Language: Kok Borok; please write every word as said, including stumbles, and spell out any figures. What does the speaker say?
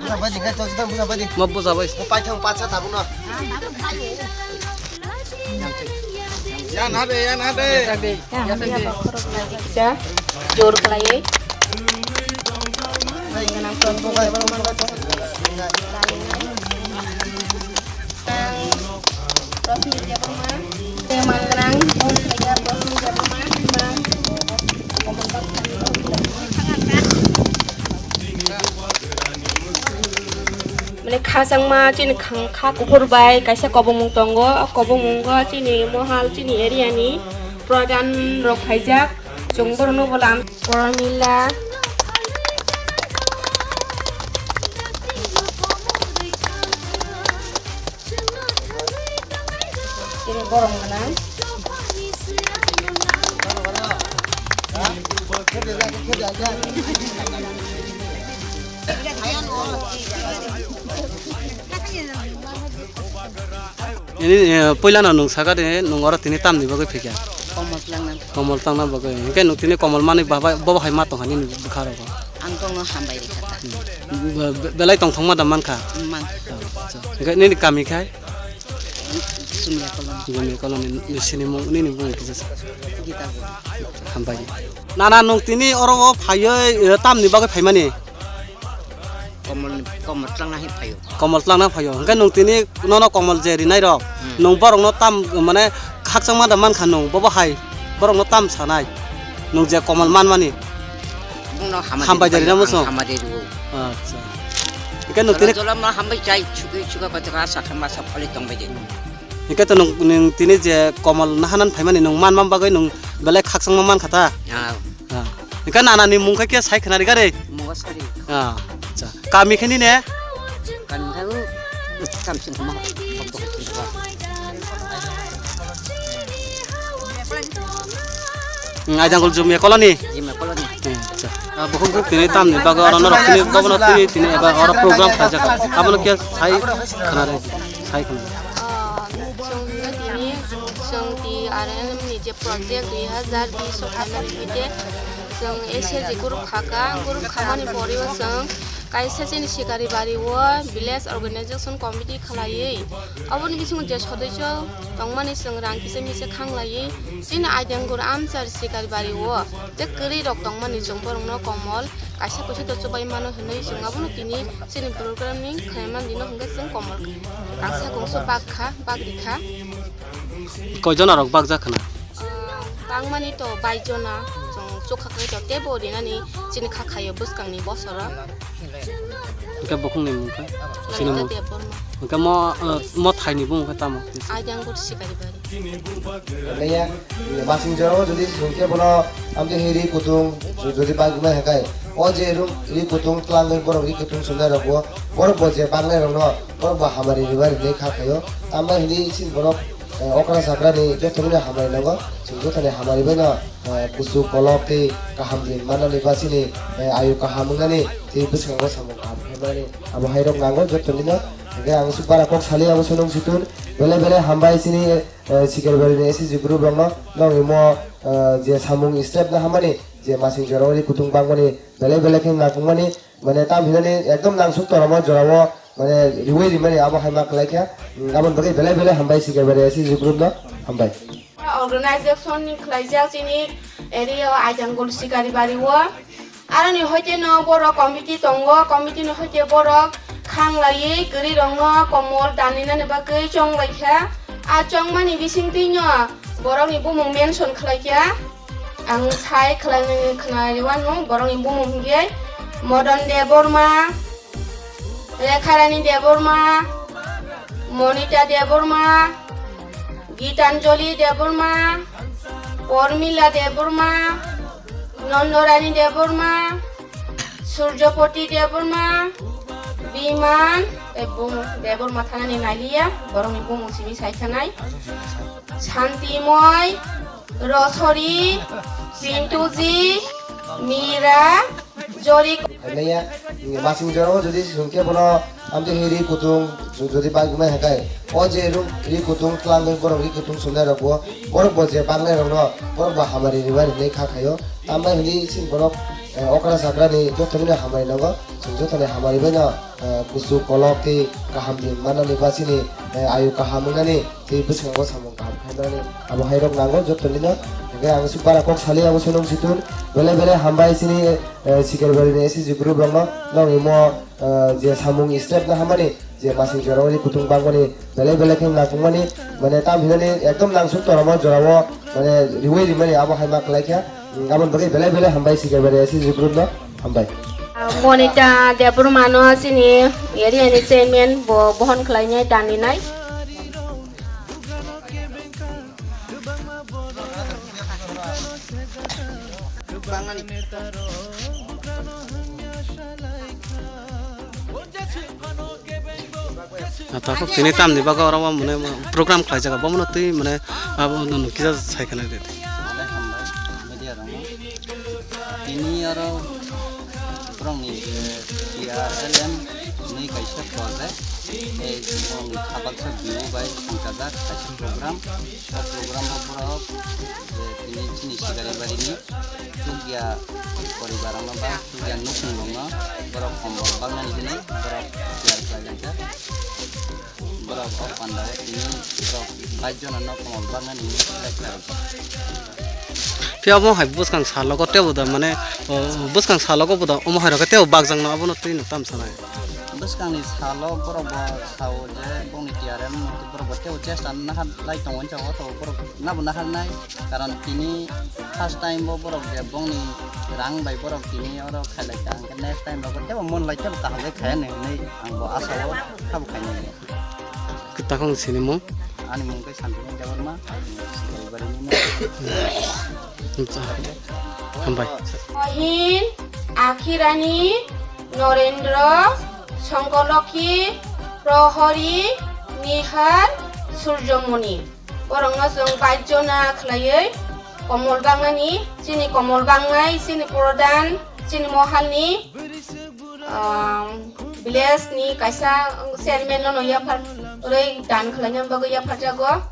Busa bai di, kai to, busa bai di. Mo busa bai. Mo pai thang pacha tabuk no. Ya na de, ya na de. Jor khlaiwi. Rosni Debbarma, Teman Gwnang, Bonsaiga Rosni Debbarma, Mane khachangma chini khang-, kha kuphur bai kaisa kobongmung tongo. O kobongmungo chini mohal, chini area ni program rok phaijak. Chwng borokno bo lam Promila. Chini borok gwnang. Ini, eh, puilano nwng saka de, nwng oro tini tamni bagwi phikha? Komol tangna. Komol tangna bagwi. Hinkhe nwng tini komol manwi baba, bobo hai ma tongkha nini bwkha rogo? Ang tongno hambai rikha ta. Hmm. Be-, be-, belai tongthokma da mankha? Mankha. Acha. Hinkhe nini kami khai? Jumia Colony. Jumia Colony ni sinimung nini bumung kisa sa? Gita Bru. Hambai. Nana nwng tini oro o phaiwi, eh, tamni bagwi phaimani? Komol, komol tlangna hai phaio. Komol tlangna phaio. Hwnkhe nwng tini nono komol je rinai rok, hmm, nwng borokno tam, mane, khakchangma da mankha nwng, bobo hai borokno tam sanai. Nwng je komol manmani. Bongno hambai rina muchung? Hambai rwo. Acha. Hwnkhe nwng tini jola ma hambai chai, chuki chuka kotha ka sakha ma sab khali tongbai de. Hwnkhe to nwng, nwng tini je komol nahanan phaimani nwng manma bagwi nwng belai khakchangma mankha ta? Ah. Ah. Hwnkhe nanani mung khe khe sai khna rikha re? Mungo sari. Ah, acha. Kami khe nini? Kami khe o kam sing ma. Hmm, Aidanggul Jumia Colony? Jumia Colony. Hmm, acha. Ah, bukhuk bukhuk tini tamni bagwi oro norok tini gobonor tini tini eba oro program khlaijak. Abono khe sai khna re? Sai khna. Ah, chwng tini, chwng T R M ni je project dui hazar bish o khainani hwnkhe chwng S H G group khaka, group khamani poribo chwng kaisa chini Sikari Bari o village organization committee khlaiwi, oboni bisingo je sodosyo tongmani chwng rang kisa misa khanglaiwi chini Aidanggul amchar Sikari Bari o je kwrwi rok tongmani chwng borokno komol kaisa kuisa to chubai mano hwnwi chwng abono tini chini program ni khlaimani dino hwnkhe chwng komol kangsa kungsa bak kha, bak rikha. Koijon arok bakjak khna? Ah, bangmani to baijona, chwng chukha khe to tebo rinani chini kha khaio bwskangni bosoro. Hwnkhe bukhukni mung khe? Lalita Debbarma. Hwnkhe mo, ah, mo thaini bumung khe tamo? Aidanggul Sikari Bari. Leya, masing jorao jodi sungke bono amte he ri kutung jodi bagma hekai. O je rum ri kutung tlangwi borok ri kutung sunai rokbo, borok bo je bangnai rokno, borok bo hamari ribar hinwi kha khaio. Tamo hinwi sin borok, eh, okra sakra ni joto ni hamari nango. Chwng joto ni hamari bai no, eh, kusu kolok tei kaham din manani ba chini, eh, ayu kaham wngnani tei bwskango samung kaham khaimani. Abo hai rok nango joto ni no. Hingke ang su bara kok sali abo sunung situn. Belai belai hambai chini eh, Sikari Bari ni S H G group rok no, nogni mo, eh, je samung step na hamani, je masing jora o ri kutung bangmani, belai belai khe nakung mani, mane tam hinani ekdom nangsuk tongo mo jora o, mane riwi rimani abo hai ma kwlai kha, mm, aboni bagwi belai belai hambai Sikari Bari S H G group no, hambai. Organization ni khlaijak chini area o Aidanggul Sikari Bari o. Aroni hoite no borok committee tongo, committee ni hoite borok khanglaiwi kwrwi rokno komol daninani bagwi chonglaikha. A chongmani bisingtwi no borokni bumung mention khlaikha. Ang sai khlainani khwnariwano borokni bumung hwnkhe Modon Debbarma, Rekharani Debbarma, Monita Debbarma, Gitanjali Debbarma, Pormila Debbarma, Nondorani Debbarma, Surjopoti Debbarma, Biman, tei bumung Debbarma thanani nailiya, borokni bumung simi sai thanai. Santimoi, Rosori, Pintuji, Mira, Jori. Haiya, masing jorao jodi sungke bono amte he ri kutung jodi bagmai hakai. O je rum ri kutung tlangwi borok ri kutung sunai rokbo, borok bo je bangnai rokno, borok bo hamari ribar hinwi kha khaio. Tambai hinwi sin borok, eh, okra chakrani jotoni no hamari nango. Chwng jotoni hamari bai no, eh, kuchuk kolok tei kaham din manani ba chini, eh, ayu kaham wngnani tei bwskango samung kaham khaimani abo hai rok nango jotoni no. Hingke ang swk bara kok sali abo Sonung Situr. Belai belai hambai chini, eh, Sikaribari ni S C G group rok no, nong imo, eh, je samung step no hamani. Je masing jorao ni kutung bangmani belai belai khe nangkukmani, mane tam hinani ekdom nangsuk toramo jorao mane riwi rimani abo hai ma kwlai kha. Aboni bagwi belai belai hambai Sikaribari S C G group no hambai. Monita Debbarma no chini area ni chairman bo bohon khlainai daninai. Ah, takhuk tini tamni bagwi oro o mane program khlaijak, abono twi mane abo no kisa sai khna rw di. Belai hambai media rokno. Tini oro borokni, eh, T R L M hwnwi kaisa project, eh, borokni khabaksa view bai thangkajak kaisa program. O program o borok, eh, tini chini Sikaribari ni chukya poribar rokno ba chukya nukhung rokno borok kombol baknani hwnwi borok tiyar khlai laijak. Borok o panda o tini borok bais jona no kombol baknani hwnwi select khlai. Phiya omo hai bwskang salogo tebo da mane, o, bwskang salogo bo da omo hai rok tebo bakjak no abono twi no tam sanai. Bwskangni salo borok bo sao je bongni T R M borok bo tebo chesta nahar lai tongo hinsa o to borok nabo nahar nai. Karon tini first time bo borok je bongni rang bai borok tini oro khailai ka, hwnkhe next time rogo tebo mon lai tebo kaham khe khaya ni hwnwi ang bo asa o khabu khainai. Kwtakhung sini mung? Ani mung khe Santiman Debbarma, Sikaribari ni no. Hambai. Mohin, Akhirani, Norendra, Songkolokhi, Prohori, Nihar, Surjomoni. Borokno chwng bais jona khlaiwi komol bangnani, chini komol bangnai, chini prodhan, chini mohalni, um, village ni kaisa chairman nono yaphar rwi dan khlaina bagwi yapharjago.